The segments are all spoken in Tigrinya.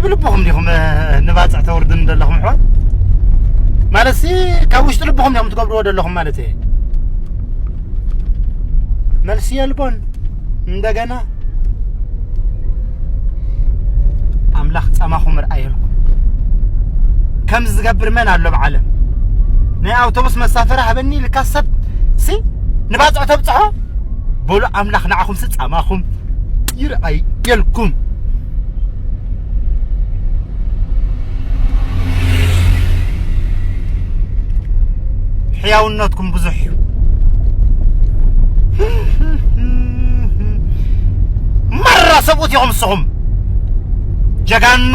ብልብኹም ዲኹም፣ እ፣ ንባፅዕ ተውርድን ዘለኹም ኣሕዋት? ማለትሲ ካብ ውሽጢ ልብኹም ዲኹም ትገብርዎ ዘለኹም ማለት እየ። መልሲ የልቦን። እንደገና ኣምላኽ ጻማኹም ርኣየልኩም። ከምዚ ዝገብር መን ኣሎ ኣብ ዓለም? ናይ ኣውቶቡስ መሳፈሪ ሃበኒ ኢልካ ሰብ ሲ ንባጽዖ ተብጽሖ? በሉ ኣምላኽ ንዓኹም ሲ ጻማኹም ይርኣየልኩም። ሕያውነትኩም ብዙሕ እዩ። ማራ ሰብኡት ኢኹም ንስኹም ጀጋኑ።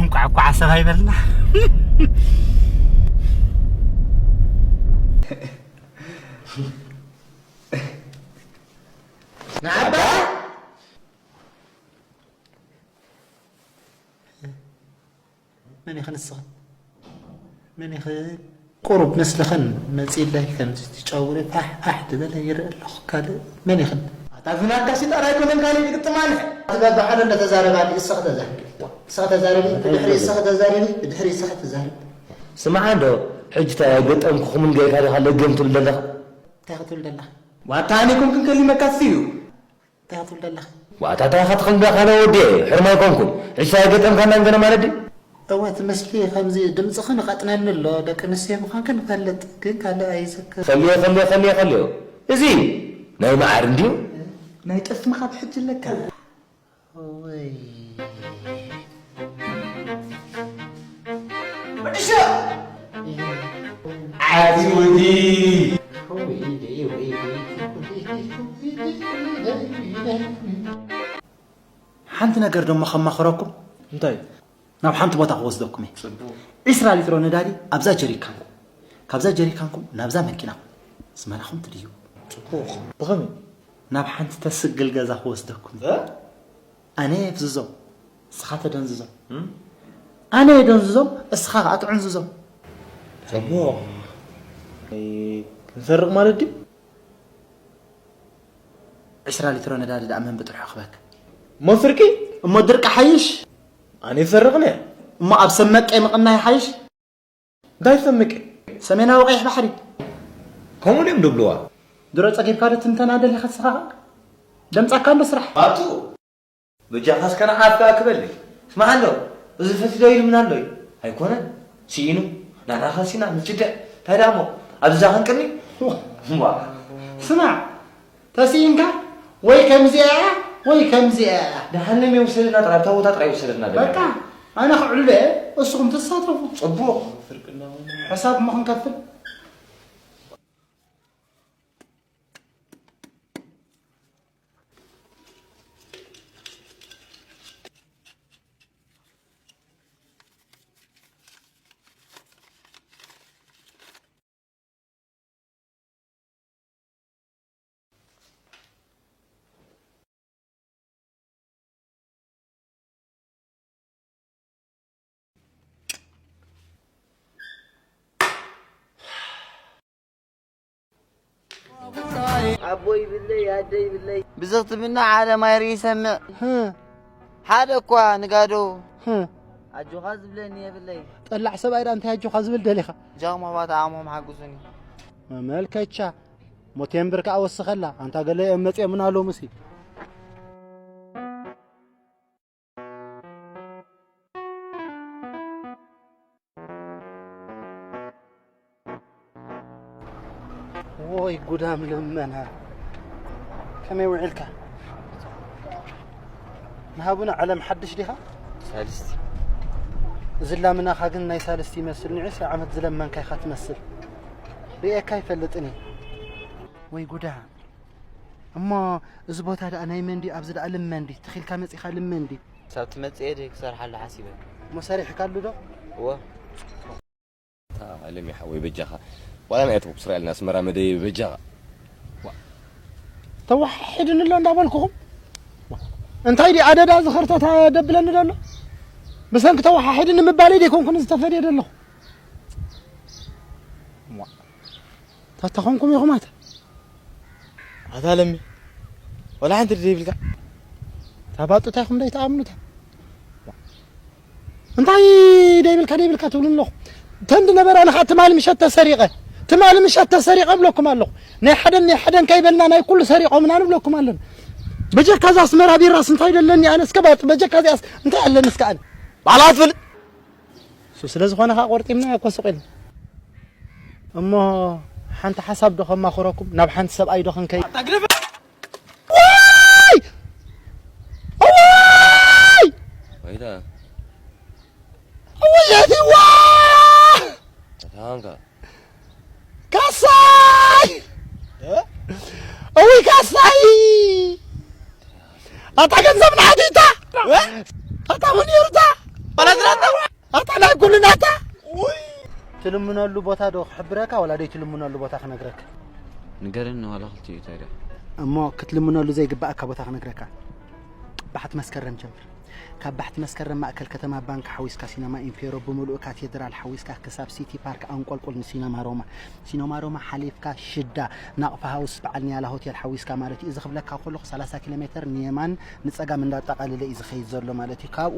እንቋዕ እኳ ዓሰብ ኣይበልና። ንዓባ መን ኢኺ ንስኺ? መን ኢኺ? ቁሩብ ምስልኽን መጺእለይ ከምዚ ትጨውሪ ፋሕ ፋሕ ትበለ ይርኢ ኣለኹ። ካልእ መን ኢኽን? ኣታ ፍናካ ሲ ጠራይ ኮነን ካልእ ይግጥም ኣለ። ኣቲ በብሓደ እንተተዛረባኒ እስኺ ተዛረቢ። እስኺ ተዛረቢ፣ ብድሕሪ እስኺ ተዛረቢ፣ ብድሕሪ እስኺ ተዛረቢ። ስማዕ እንዶ፣ ሕጂ እንታይ ኣይገጠምኩኹምን ጌርካ ዲኻ ለገም ትብል ዘለኻ? እንታይ ክትብል ዘለኻ? ዋታ ኣነ ኮንክን ከሊመካ እዩ። እንታይ ክትብል ዘለኻ? ዋታ እንታይ ኢኻ ትኽእል ዶ ካልእ ወዲ እየ፣ ሕርማይ ኮንኩን። ሕጂ እንታይ ኣይገጠምካናን ገለ ማለት ድዩ? እወ፣ እቲ ምስሊ ከምዚ ድምፅኽን ቐጥነኒ ኣሎ፣ ደቂ ኣንስትዮ ምዃንክን እፈልጥ፣ ግን ካልእ ኣይዝክር። ከልዮ፣ ከልዮ፣ ከልዮ፣ ከልዮ። እዚ ናይ መዓር እንድዩ። ናይ ጠስሚ ካብ ሕጂ ኣለካ። ወይ። ወዲ ሸ-፣ ዓቲ ወዲ። ሓንቲ ነገር ደሞ ከማኽረኩም። እንታይ? ናብ ሓንቲ ቦታ ክወስደኩም እየ። ጽቡቕ። ዒስራ ሊትሮ ነዳዲ ኣብዛ ጀሪካንኩም፣ ካብዛ ጀሪካንኩም ናብዛ መኪናኩም ዝመራኹም ትድዩ። ጽቡቕ። ብኸመይ? ናብ ሓንቲ ተስግል ገዛ ክወስደኩም እየ። እ? ኣነ የፍዝዞም፣ እስኻ ተደንዝዞም። እም? ኣነ የደንዝዞም፣ እስኻ ኸኣ ትዕንዝዞም። ጽቡቕ። ኣይ፣ ክንሰርቕ ማለት ድዩ? ዒስራ ሊትሮ ነዳዲ ደኣ መን ብጥርሑ ክበክ? እሞ ስርቂ? እሞ ድርቂ ሓይሽ? ኣነ ይሰርቕን እየ። እሞ ኣብ ሰመቀ ምቕናይ ሓይሽ? እንታይ ሰምቂ? ሰሜናዊ ቀይሕ ባሕሪ። ከምኡ ድዮም ድብልዋ? ድሮ ጸጊብካ ዶ ትንተና ደሊኻ ትስኻኻ? ደምጻካ ኣሎ ስራሕ። ኣቱ፣ በጃኻ እስከ ንዓፍካ ክበልሽ። ስማዕ ኣሎ፣ እዚ ፈቲዶ ኢሉ ምን ኣሎ እዩ? ኣይኮነን። ስኢኑ፣ ናና ኸሲና፣ ንችድዕ። እንታይ ደኣ እሞ፣ ኣብዚ ዛኸን ቅድሚ? ዋ። ስማዕ፣ ተስኢንካ ወይ ከምዚኣ እያ ወይ ከምዚኣ እያ። ደሓን ነም የውሰደና ጥራይ፣ ኣብታ ቦታ ጥራይ ይውሰደና ደሓን። በቃ፣ ኣነ ክዕልሎ እየ፣ እስኹም ትሳተፉ። ጽቡቕ። ሕሳብ እሞ ክንከፍል። ኣቦ ይብለይ ኣደ ይብለይ። ብዝኽትምና ዓለም ኣይርኢ ይሰምዕ። ህም። ሓደ እኳ ንጋዶ። ህም። ኣጆኻ ዝብለኒ የብለይ። ጠላዕ ሰብኣይ ደኣ እንታይ ኣጆኻ ዝብል ደሊኻ? ጃኹም ኣሕዋት ዓቕምኹም ሓግዙኒ። መመልከቻ። ሞቴምብር ከኣ ወስኸላ። ኣንታ ገለ እዮም መጺኦምና ሎምሲ። ወይ ጉዳም ልመና። ከመይ ውዒልካ? ንሃቡና ዓለም ሓድሽ ዲኻ? ሳልስቲ። እዚ ላምናኻ ግን ናይ ሳልስቲ ይመስል። ንዒስ ዓመት ዝለመንካ ኢኻ ትመስል። ርእየካ ኣይፈልጥን እየ። ወይ ጉዳ። እሞ እዚ ቦታ ደኣ ናይ መን ድዩ? ኣብዚ ደኣ ልመን ድዩ? ተኺልካ መጺኻ ልመን ድዩ? ክሳብ ትመጽእ እየ ድየ ክሰርሓሉ ሓሲበ። እሞ ሰሪሕካሉ ዶ? እወ። እታ ለሚ ሓወይ በጃኻ። ዋላ ናይ ኣትቡክ ስራኤልና ኣስመራ መደይ በጃኻ። ተወሓሒድኒ ኣሎ እንዳበልኩኹም። እንታይ ድዩ ኣደዳ ዝኸርተታ ደብለኒ ዘሎ? ብሰንኪ ተወሓሒድኒ ምባለይ ደይኮንኩን ዝተፈድየ ዘለኹ። ተተኾንኩም ኢኹም ኣታ። ኣታ ለሚ። ወላ ሓንቲ ደይብልካ። ታባጡ እንታይ ኹም ደይትኣምኑታ? እንታይ ደይብልካ ደይብልካ ትብሉ ኣለኹ? ተንዲ ነበረ ኣነ ኸዓ ትማሊ ምሸት ተሰሪቐ፣ ትማሊ ምሸት ተሰሪቐ እብለኩም ኣለኹ። ናይ ሓደን ናይ ሓደን ከይበልና ናይ ኩሉ ሰሪቖምና ንብለኩም ኣለና። በጀካ እዛ ኣስመራ ቢራስ እንታይ ደለኒ ኣነ እስከ ባጥ-፣ በጀካ እዚኣስ እንታይ ኣለኒ እስከ ኣነ? ባዕላ ትፈልጥ። እሱ ስለ ዝኾነ ኸዓ ቆርጢምና እኮ ስቕ ኢልና። እሞ ሓንቲ ሓሳብ ዶ ከማኽረኩም? ናብ ሓንቲ ሰብኣይ ዶ ክንከይድ? ዋይ! ዋይ! ወይዳ። እውይ የትዋ! ተታንካ። ካሳይ! እ? እውይ ካሳይ! ኣታ ገንዘብ ናህዲታ! እ? ኣታ ምን ይርታ! ማለት ናታ! ኣታ ናይ ኩሉ ናታ! ትልምነሉ ቦታ ዶ ክሕብረካ ወላ ደይ ትልምነሉ ቦታ ክነግረካ? ንገረኒ ዋላ ክልቲኡ እንታይ ደኣ? እሞ ክትልምነሉ ዘይግባኣካ ቦታ ክነግረካ። ባሕቲ መስከረም ጀምር። ካብ ባሕቲ መስከረም ማእከል ከተማ ባንክ ሓዊስካ ሲነማ ኢምፔሮ ብምሉኡ ካቴድራል ሓዊስካ ክሳብ ሲቲ ፓርክ ኣንቆልቁል ንሲነማ ሮማ። ሲነማ ሮማ ሓሊፍካ ሽዳ ናቕፋ ሃውስ በዓል ኒያላ ሆቴል ሓዊስካ ማለት እዩ። እዚ ክብለካ ከለኹ ሰላሳ ኪሎ ሜተር ንየማን ንጸጋም እንዳጠቓለለ እዩ ዝኸይድ ዘሎ ማለት እዩ። ካብኡ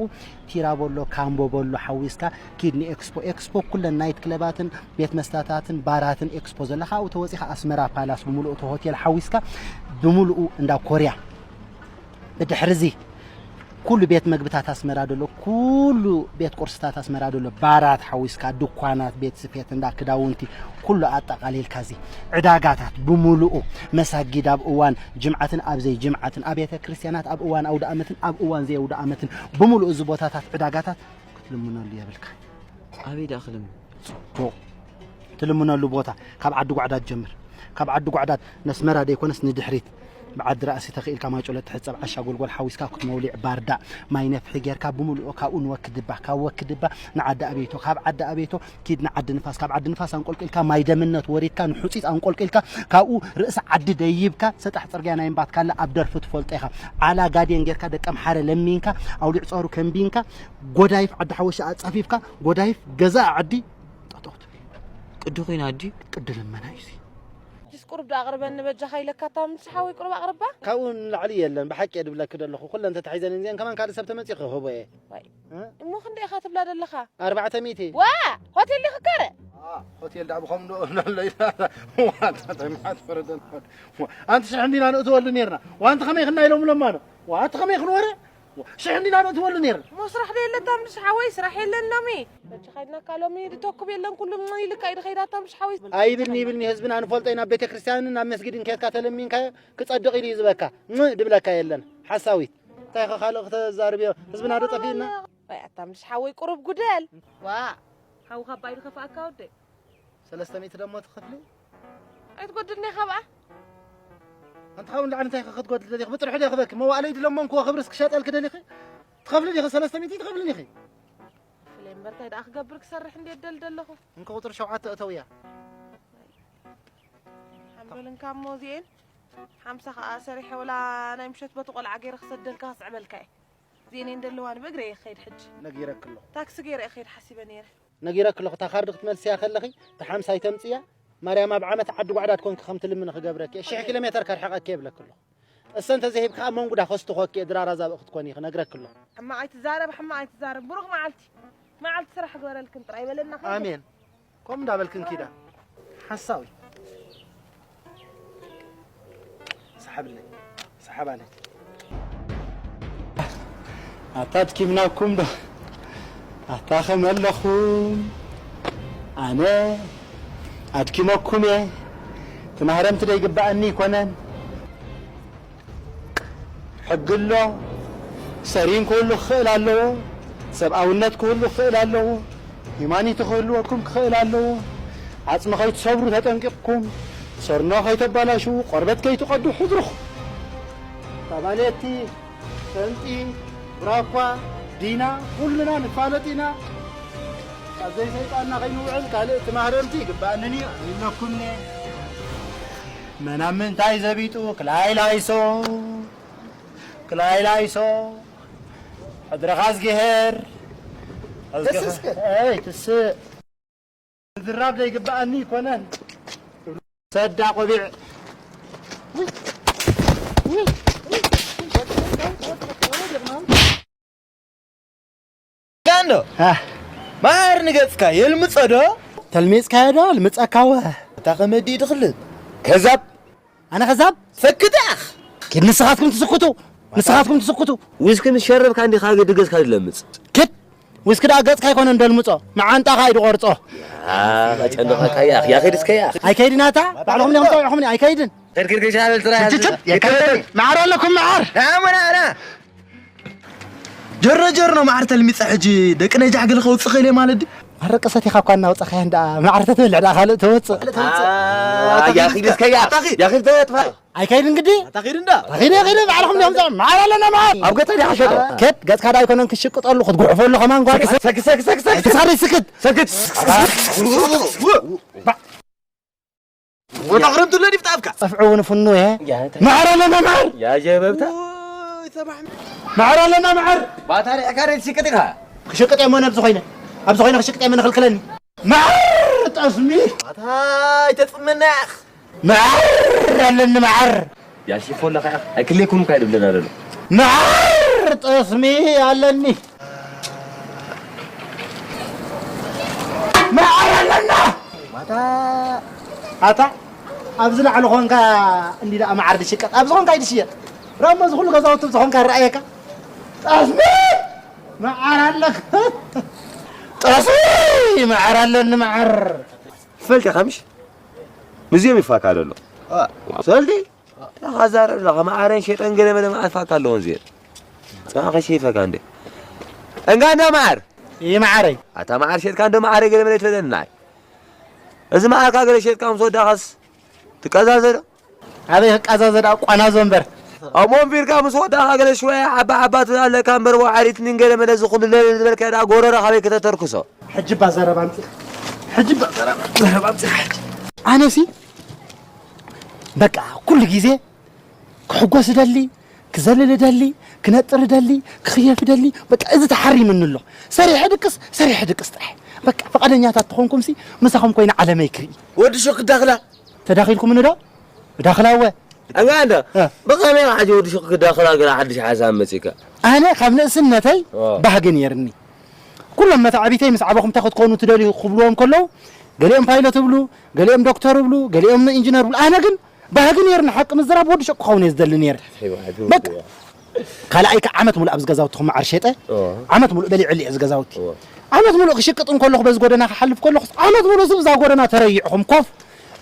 ቲራቦሎ ካምቦ ቦሎ ሓዊስካ ኪድ ንኤክስፖ። ኤክስፖ ኩለን ናይት ክለባትን ቤት መስተታትን ባራትን ኤክስፖ ዘላ። ካብኡ ተወጺኻ ኣስመራ ፓላስ ብምሉኡ እቲ ሆቴል ሓዊስካ ብምሉኡ እንዳ ኮርያ። ብድሕሪ እዚ ኩሉ ቤት መግብታት ኣስመራ ደሎ፣ ኩሉ ቤት ቁርስታት ኣስመራ ደሎ፣ ባራት ሓዊስካ፣ ድኳናት፣ ቤት ስፌት፣ እንዳ ክዳውንቲ፣ ኩሉ ኣጠቓሊልካ እዚ ዕዳጋታት ብምሉኡ፣ መሳጊድ ኣብ እዋን ጅምዓትን ኣብ ዘይ ጅምዓትን፣ ኣብያተ ክርስቲያናት ኣብ እዋን ኣውደ ኣመትን ኣብ እዋን ዘይ ኣውደ ኣመትን፣ ብምሉኡ እዚ ቦታታት ዕዳጋታት ክትልምነሉ የብልካ። ኣበይ ደኣ ክልምን? ጽቡቕ። ትልምነሉ ቦታ ካብ ዓዲ ጓዕዳድ ጀምር። ካብ ዓዲ ጓዕዳድ ነስመራ ደይኮነስ ንድሕሪት ብዓዲ ራእሲ ተኽኢልካ ማይጨሎ ትሕጸብ ዓሻ ጎልጎል ሓዊስካ ኩት መውሊዕ ባርዳ ማይ ነፍሒ ጌርካ ብምሉኡ ካብኡ ንወክድባ፣ ካብ ወክድባ ንዓዲ ኣቤቶ፣ ካብ ዓዲ ኣቤቶ ኪድ ንዓዲ ንፋስ፣ ካብ ዓዲ ንፋስ ኣንቆልቂልካ ማይ ደምነት ወሪድካ ንሑጺጽ ኣንቆልቂልካ ካብኡ ርእሲ ዓዲ ደይብካ ሰጣሕ ጽርግያ ናይ እምባትካላ ኣብ ደርፊ ትፈልጦ ኢኻ። ዓላ ጋዴን ጌርካ ደቀምሓረ ለሚንካ ኣውሊዕ ጸሩ ከንቢንካ ጎዳይፍ ዓዲ ሓወሻ ኣጻፊፍካ ጎዳይፍ ገዛ ዓዲ ጠጠው ትብል። ቅዲ ኮይና ኣዲ? ቅዲ ልመና እዩ እዚ። ሕጅስ ቁሩብ ደኣ ኣቕርበኒ በጃኻ ኢለካ፣ እታ ምስ ሓወይ ቁሩብ ኣቕርባ። ካብኡ ንላዕሊ የለን፣ ብሓቂ እየ ድብለኪ ደለኹ። ኩለን ተታሒዘን እየን፣ ከማን ካልእ ሰብ ተመጺኡ ክህቦ እየ። ዋይ። እ? እሞ ክንደይ ኢኻ ትብላ ደለኻ? ኣርባዕተ ሚእቲ። ዋ! ሆቴል ዲኺ ከረ? አ፣ ሆቴል ደኣ ብኸም ዶ ኣሎ ኢላ። ዋ፣ እንታይ መዓት ፈረደን። ዋ፣ ኣንቲ ሽሕ እንዲና ንእትወሉ ኔርና። ዋ፣ ኣንቲ ከመይ ክና ኢሎም ለማኖ? ዋ፣ ኣንቲ ከመይ ክንወረ? ሽሕ እንዲና ነእትወሉ ነይርና። እሞ ስራሕ ዶ የለ ታምሽ ሓወይ፣ ስራሕ የለን ሎሚ። በጃኻ ኢልናካ ሎሚ ድተኩብ የለን፣ ኩሉ ምን ኢልካ እዩ ድኸይድ ኣታምሽ ሓወይ። ኣይብልኒ፣ ይብልኒ፣ ህዝብና ንፈልጦ ኢና፣ ኣብ ቤተክርስትያንን ኣብ መስጊድን ኬድካ ተለሚንካዮ ክጸድቕ ኢሉ እዩ ዝበካ። ም ድብለካ የለን። ሓሳዊት። እንታይ ኢኻ ካልእ ክተዛርብዮ? ህዝብና ዶ ጠፊእና? ኣይ ኣታምሽ ሓወይ ቁሩብ ጉደል። ዋ፣ ሓውኻ ኣባይ ድኸፍኣካ ወደይ። ሰለስተ ሚእቲ ደሞ ትኸፍሊ? ኣይትጎድልኒ ኢኻ ብኣ። ኣንቲ ካብኡ ንላዕሊ እንታይ ኢኺ ክትጎድሊ ደሊኺ? ብጥርሑ ዶ ክበኪ? መዋእለይ ድለመንክዎ ክብርስ ክሸጠልኪ ደሊኺ? ትኸፍሊ ዲኺ? ሰለስተ ሚእቲ ትኸፍሊ ዲኺ? ክፍለይ እምበር እንታይ ደኣ ክገብር ክሰርሕ እንዴ ደል ደለኹ? እንኪ ቁፅሪ ሸውዓተ እተውያ። ሓምበል እንካ እሞ እዚኤን ሓምሳ ኸዓ ሰሪሐ ወላ ናይ ምሸት በቲ ቆልዓ ገይረ ክሰደልካ ከስዕበልካ እየ። እዚኤን እየን ደለዋኒ ብእግረ እየ ክኸይድ ሕጂ። ነጊረኪ ኣለኹ። ታክሲ ገይረ እየ ክኸይድ ሓሲበ ነይረ። ነጊረኪ ኣለኹ፣ እታ ካርድ ክትመልስያ ከለኺ፣ እታ ሓምሳ ኣይተምጽያ፣ ማርያም ኣብ ዓመት ዓዲ ጓዕዳድ ኮንኪ ከም ትልምኒ ክገብረኪ እየ፣ ሽሕ ኪሎ ሜተር ከርሕቐኪ እየ እብለኪ ኣለኹ። እሰ እንተዘይሂብኪ ከኣ መንጉዳ ከስትኾኪ እየ፣ ድራራ ዛብእ ክትኮኒ ኢኺ፣ ነግረኪ ኣለኹ። ሕማቕ ኣይትዛረብ፣ ሕማቕ ኣይትዛረብ፣ ብሩኽ መዓልቲ። መዓልቲ ስራሕ ግበረልክን ጥራይ በለና ከይደ። ኣሜን። ከምኡ እንዳበልክን ኪዳ። ሓሳዊ። ሰሓብለይ። ሰሓባለይ። ኣታ ኣድኪምናኩም ዶ? ኣታ ከመለኹም? ኣነ ኣድኪመኩም እየ። ትማህረምቲ ዶ ይግባኣኒ ይኮነን? ሕጊ ኣሎ። ሰሪን ክህሉ ክኽእል ኣለዎ። ሰብኣውነት ክህሉ ክኽእል ኣለዎ። ሂማኒቲ ክህልወኩም ክኽእል ኣለዎ። ዓጽሚ ከይትሰብሩ ተጠንቂቕኩም፣ ሰርኖ ከይተባላሽዉ፣ ቆርበት ከይትቐዱ ሕድርኹም። ባባሌቲ፣ ሰንጢ፣ ብራኳ፣ ዲና፣ ኩልና ንፋለጥ ኢና። ካብ ዘይሰይጣንና ከይንውዕል ካልእ እቲ ማህረምቲ ይግባኣንን እዩ ይብለኩም እየ። መን ኣብ ምንታይ ዘቢጡ ክላይላይሶ፣ ክላይላይሶ፣ ሕድረኻ እዝግሄር፣ ትስእ እስከ። ኣይ፣ ትስእ። ምዝራብ ዘይግብኣኒ ይኮነን። ሰዳ ቆቢዕ። ውይ፣ ውይ፣ ዶ? ኣህ፣ ማር ንገጽካ የልምጾ ዶ? ተልሚጽካዮ ዶ? ልምጸካ ወ። እታ ከመዲ ድኽልብ። ከዛብ። ኣነ ከዛብ? ሰክት ኣኽ። ኪድ ንስኻትኩም ትስክቱ። ንስኻትኩም ትስክቱ። ዊስኪ ምስ ሸረብካ እንዲኻ ግዲ ገጽካ ዝለምጽ። ኪድ። ዊስኪ ደኣ ገጽካ ኣይኮነን ደልምጾ። መዓንጣኻ እዩ ድቖርጾ። ኣህ፣ ጨንድኻ ካያኽ። ያኺድ እስከ ያኽ። ኣይከይድን ኣታ። ባዕልኹም ዲኹም ጸዊዕኹምኒ። ኣይከይድን። ከድክድ ከሻበል ጥራይ ችችችች፣ ያዝ። የካይደኒ። መዓር ኣለኩም መዓር። ኣመና፣ ኣና። ጀሮ ጀሮ ነው መዓር ተልሚጸ ሕጂ ደቂ ነጃሕ ገለ ከውጽእ ኽእል እየ ማለት ድዩ? ኣረ ቀሰት ኢኻ እኳ እናውጻኻያ እንዳ መዓር ተትበልዕ ደኣ ካልእ ተወጽእ። ኣታ ኺድ እስከ ያ፣ ኣታ ኺድ። ያ ኺድ ተጥፋ። ኣይከይድን ግዲ? ኣታ ኺድ እንዳ። ኺድ፣ ኺድ፣ ባዕልኹም ዲኹም ጸ-፣ መዓር ኣለና መዓር። ኣብ ገጠር ኢኻ ሸጦ። ከድ፣ ገጽካ ደኣ ኣይኮነን ክሽቅጠሉ ክትጉሕፈሉ ከማን ጓል። ሰክ፣ ሰክ፣ ሰክ፣ ሰክ፣ ሰክ። ሰክ፣ ሰክ፣ ሰክ። ሰክ። ወታ ክረምቱ ለዲፍ ጣፍካ። ጸፍዑ እውን ፍኑ እየ። ያ፣ እንታይ? መዓር ኣለና መዓር። ያ ጀበብታ። ኦይ፣ ሰማዕ። መዓር ኣለና መዓር። ባታ ሪዕካ ሬት ሽቅጥ ኢኻ። ክሽቅጥ እየ መን ኣብዚ ኮይነ። ኣብዚ ኮይነ ክሽቅጥ እየ መን ክልክለኒ። መዓር ጠስሚ። ባታ ኣይተጽመና ኢኻ። መዓር ኣለኒ መዓር። ያ ሽፎ ኣለኻ ኢኻ። ኣይክልየኩም እኳ ይድብለና ዘሎ። መዓር ጠስሚ ኣለኒ። መዓር ኣለና። ማታ ኣታ ኣብዚ ላዕሊ ኾንካ እንዲ ደኣ መዓር ድሽቀጥ። ኣብዚ ኾንካ ይድሽየጥ። ረሞ እዚ ኩሉ ገዛውቲ ኣብዚ ኾንካ ይረኣየካ። ጠስሚ መዓር ኣለካ። ጠስሚ መዓር ኣለኒ መዓር። ትፈልጥ ኢኻ ምሽ? ምስዚኦም ይፋካ ዘሎ። አ። ሰልዲ? ተኻዛረብ ለኻ መዓረን ሸጠን ገለ መለ መዓር ፋካ ኣለዎን እዚኤን። ጽባሕ ከሸይፈካ እንደ። እንጋ እንዳ መዓር። ይህ መዓረይ። ኣታ መዓር ሸጥካ እንደ መዓረይ ገለ መለ ትበለኒ ንዓይ። እዚ መዓርካ ገለ ሸጥካ ምስ ወዳኻስ ትቀዛዘ ዶ? ኣበይ ክቀዛዘ ደኣ ቋናዞ እምበር። ኣብ ወንፊርካ ምስ ወዳኻ ገለ ሽወያ ዓባ ዓባ ትብል ኣለካ እምበር ወዓሊት ምን ገለ መለ ዝኹሉ ለለ ዝበልካ ደኣ ጎረሮ ካበይ ከተተርክሶ? ሕጂ እባ ዘረባ ኣምጺእ። ሕጂ እባ ዘረባ፣ ዘረባ ኣምጺእ ሕጂ። ኣነሲ በቃ ኩሉ ግዜ ክሕጎስ እደሊ፣ ክዘልል እደሊ፣ ክነጥር እደሊ፣ ክኽየፍ እደሊ። በቃ እዚ ተሓሪምኒ ኣሎ። ሰሪሐ ድቅስ፣ ሰሪሐ ድቅስ ጥራሕ። በቃ ፍቓደኛታት ተኾንኩምሲ ምሳኹም ኮይነ ዓለመይ ክርኢ። ወዲ ሹክ ዳኽላ። ተዳኺልኩምኒ ዶ? ዳኽላ እወ። ኣንጋ እንዳ፣ እ። ብኸመይ ኢኻ ሕጂ ወዲ ሹክ ክዳኽላ ገና ሓድሽ ሓሳብ መጺእካ? ኣነ ካብ ንእስነተይ ኦ። ባህጊ ነይርኒ። ኩሎም መታዕቢተይ ምስ ዓበኹም እንታይ ክትኮኑ ትደልዩ ክብልዎም ከለዉ፣ ገሊኦም ፓይለት ይብሉ፣ ገሊኦም ዶክተር ይብሉ፣ ገሊኦም ኢንጂነር ይብሉ። ኣነ ግን ባህጊ ነይርኒ፣ ሓቂ ምዝራብ ወዲ ሹቅ ክኸውን እየ ዝደሊ ነይረ። በቃ። ካልኣይ ከዓ ዓመት ሙሉእ ኣብዚ ገዛውትኹም መዓር ሸጠ። ኦ። ዓመት ሙሉእ በሊዕሉ እየ እዚ ገዛውቲ። ኦ። ዓመት ሙሉእ ክሽቅጥ እንከለኹ በዚ ጎደና ክሓልፍ ከለኹ ዓመት ሙሉእ እዚ ብዛ ጎደና ተረይዕኹም ኮፍ